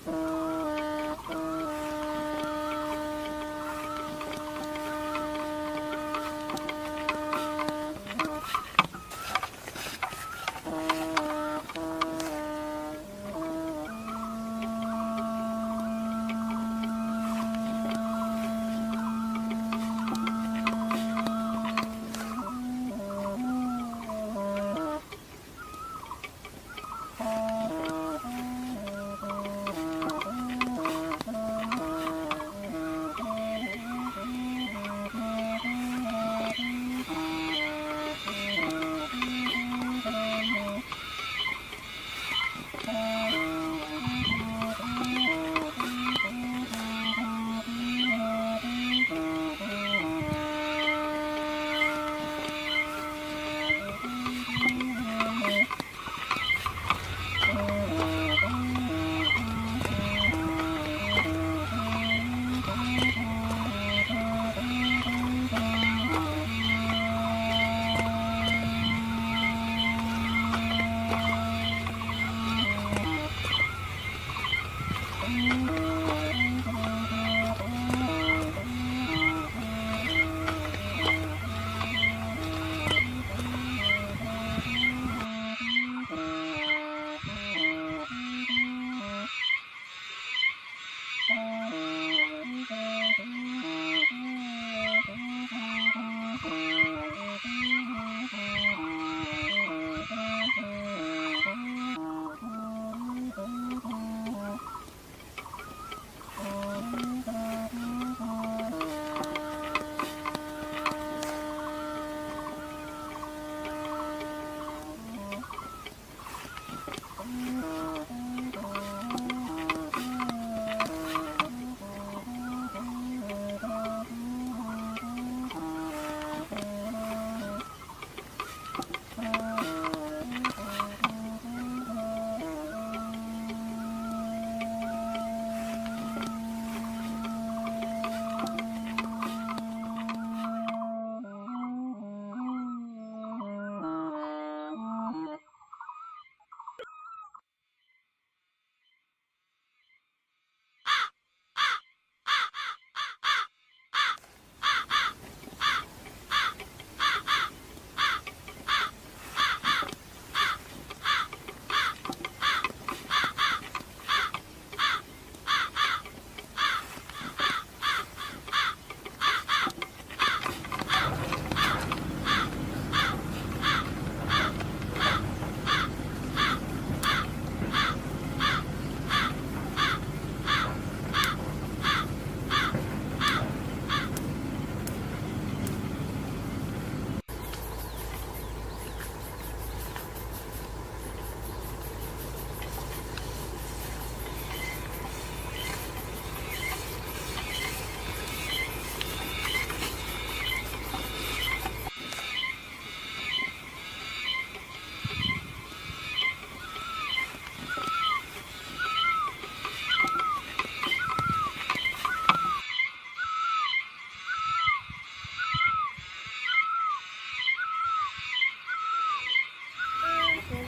Tus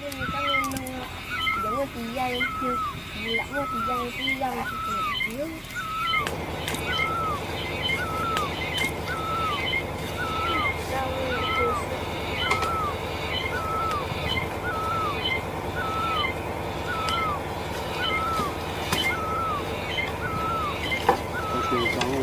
dej no tab meeg no, yog muaj tis yau, lam muaj tis yau twb yau tsis tau.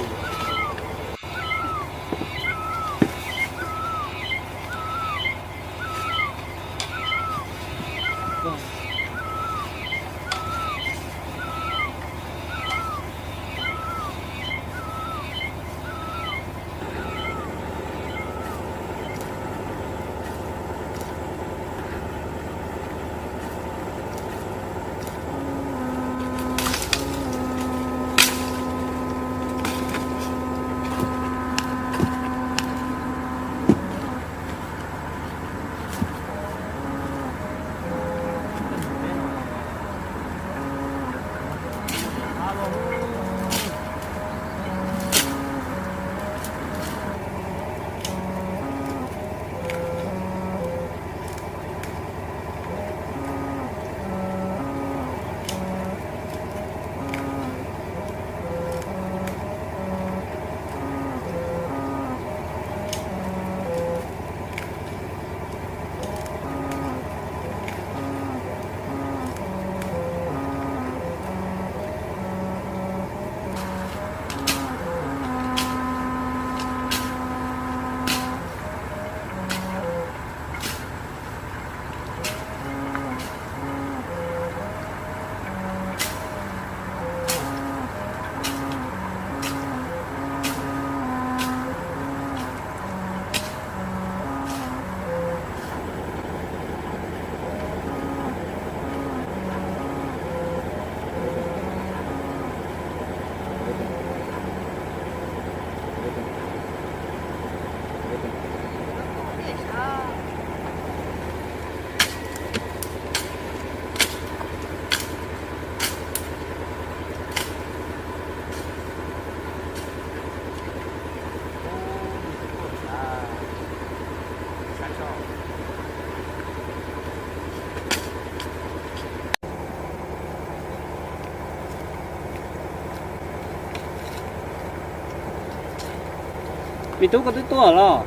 Me tub, koj twb tuaj los?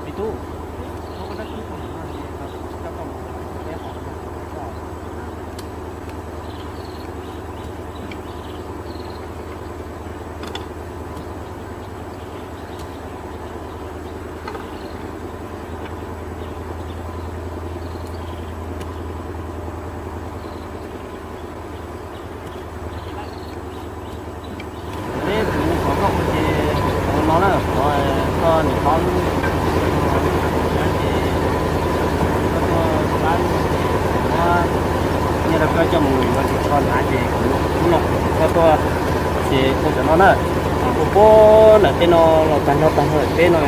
Me tub, Neb tus qhov koj ua ces qhov no na, qhov koj niam hlob lub, ces koj tuaj pab muab nyiaj rau koj coj mus yuav ris tsho hnav ces kuv no koj tuaj ces ua cov no na. Ua puag nram tej no los tag nrho tag nrho peb no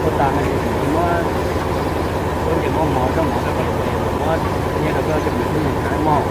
ua tas no ces kuv muab, muab nyiaj rau koj coj mus yuav ris tsho hnav mog.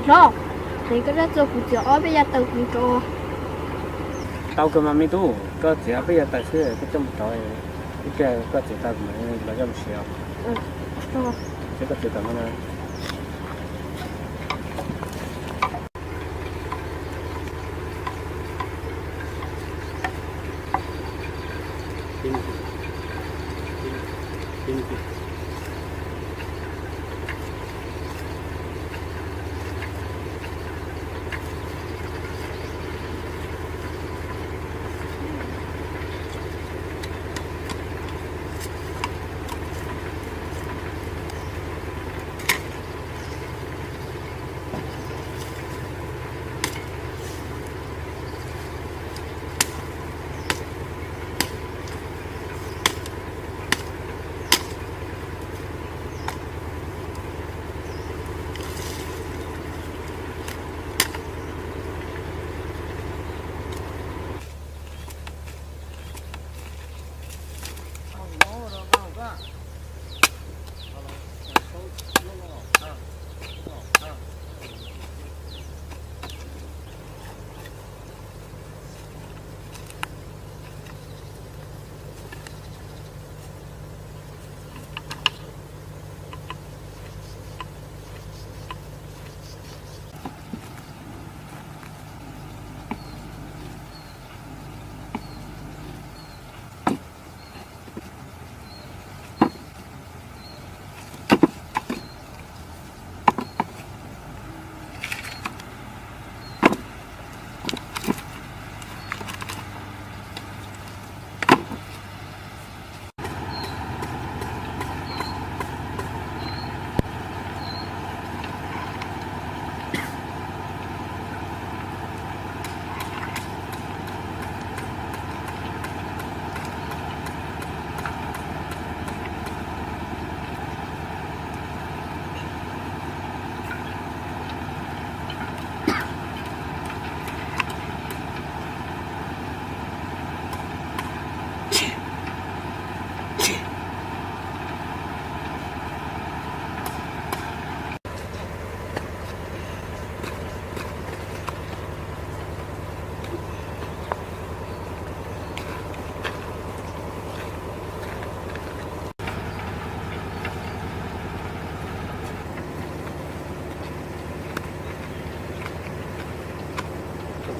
Hlob, es koj rov txua kuv txiav ob peb yav taws kuv rau. Tau kawg mas me tub, koj txiav ob peb yav taws xwb koj coj mus rau ib pliag koj txiav tau kuv mam los coj mus siav. Seb koj txiav tau no na.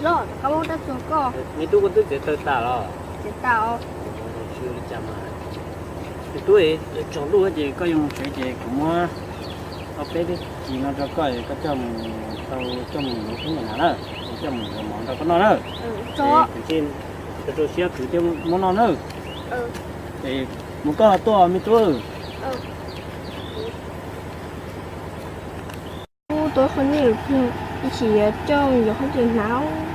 Los, koj muab rab txuas koj. Me tub, koj twb txiav taws tas los? Txiav tas os. Li cas mas, me tub, tsaus ntuj ces koj yuav mus tsev ces kuv muab ob peb tug ci no rau koj, koj coj mus, tau coj mus yuav peb niam hnav na, coj mus yuav mov rau koj noj na. Ces kuv thiaj rau rau siab kuv thiaj muab noj na. Ces mus koj tuaj me tub. Ub, tuaj qhov nej ib chim coj yuav khaub ncaws hnav.